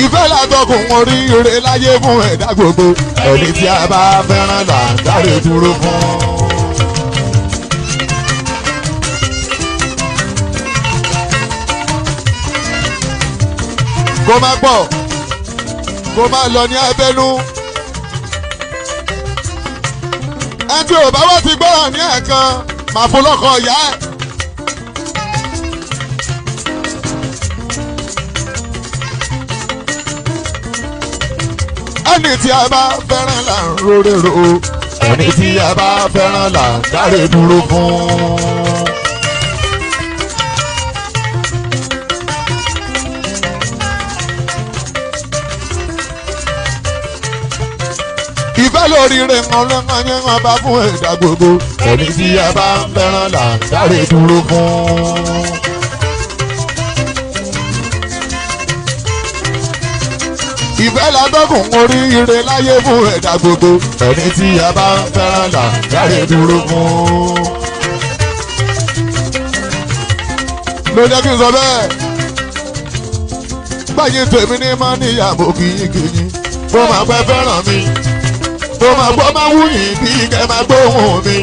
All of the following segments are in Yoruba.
Ìfẹ́ látọkùn oríire láyé fún ẹ̀dá gbogbo. Ẹni tí a bá fẹ́ràn là ń dáre dúró fún. Kó má pọ̀, kó má lọ ní abẹ́nú. Ẹni tí ò bá wá ti gbọ́ràn ní ẹ̀ẹ̀kan, màá fún lọ́kọ̀ ìyá ẹ̀. Ẹni tí a bá fẹ́ràn là ń rórèrò, ẹni tí a bá fẹ́ràn là ń dáre dúró fún. Ìfẹ́ lórí rẹ̀ ọlọ́mọ yẹn wọn bá fún ẹ̀dá gbogbo, ẹni tí a bá fẹ́ràn là ń dáre dúró fún. Ìfẹ́ látọ́kùn oríire láyé fún ẹ̀dá gbogbo, ẹni tí a bá ń fẹ́ràn là dáre dúró fún. Ló jẹ́ kí n sọ bẹ́ẹ̀. Báyìí tèmi ní máa níyàwó kìyìnkìyìn, mo máa pẹ́ fẹ́ràn mi. Mo máa gbọ́ máa wú yín bí kẹ́ máa gbóhùn mi.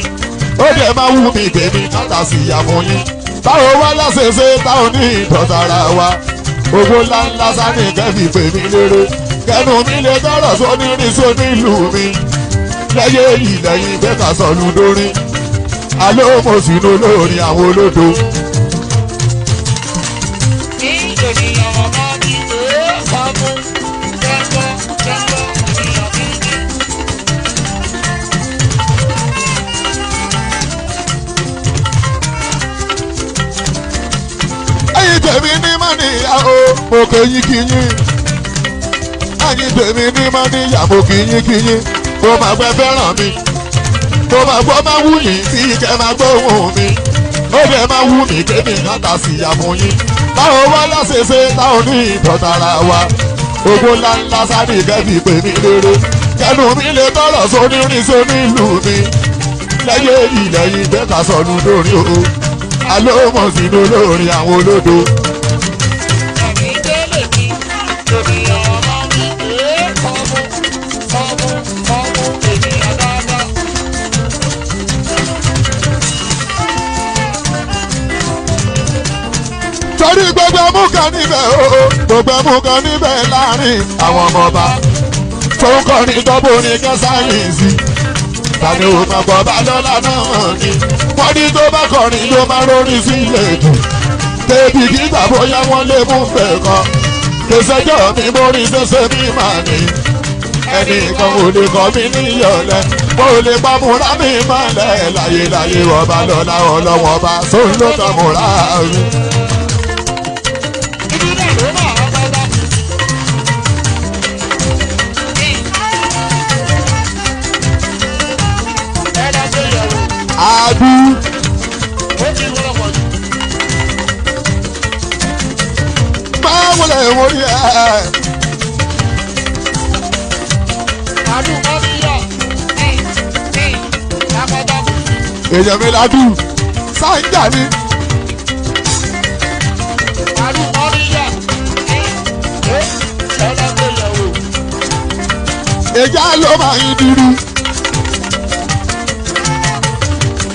Ó dẹ̀ máa wú mi kèmí káta sí ìyàwó yín. Báwo wá láṣẹṣe táwọn ní ìdọ̀tara wa? Owó ńláńlá sani kẹ́fì pè mí léré, kẹnu mi lè tọrọ sónírin sónílù mi lẹ́yìn èyí lẹ́yìn pé ká sọ̀lù dórí alómòsínú lórí àwọn olódo. Ẹ̀yin tèmi ní mọ́níyà o, mo kéyìn kíyìn. Ẹ̀yin tèmi ní mọ́níyà, mo kíyìn kíyìn. Mo máa gbẹ fẹ́ràn mi, mo máa gbọ́ máa wú yín bí kẹ́ máa gbóhùn mi. Ó dẹ̀ máa wú mi kémi káta sí ìyàmú yín. Báwo wá láṣẹṣe táwọn ní ìdọ̀tara wa? Owó ńláńlá sáré kẹ́fì pè mí léré, kẹnu mi lè tọrọ sónírin sónílù mi lẹ́yìn èyí lẹ́yìn bẹ́ẹ̀ ká sọ̀lù lórí o, alómọ̀sínú lórí àwọn olódo. Torí gbogbo ẹmú kan níbẹ̀ o, gbogbo ẹmú kan níbẹ̀ láàrin àwọn ọmọọba tó ń kọrin tọ́bù ní kẹsàáyìnsì. Tani ò mọ̀ bọ̀ bá lọ́la náà ni wọ́n ní tó bá kọrin ló máa rórí sílẹ̀ jù. Débi kígbà bóyá wọ́n lè mú fẹ́ kan kẹsẹ́jọ́ mi mórí sẹ́sẹ́ mi máa ní. Ẹnì kan ò lè kọ́ mi níyọ̀lẹ́, mo lè pa múra mi máa lẹ̀ láyé láyé ọba lọ́la ọlọ́wọ́n ọba sóun ló tọ́ múra mi. Adu. Máa wọlé wọlé ẹ. Èèyàn mi ládù sáńjà ni. Ìjà ló máa ń dúró.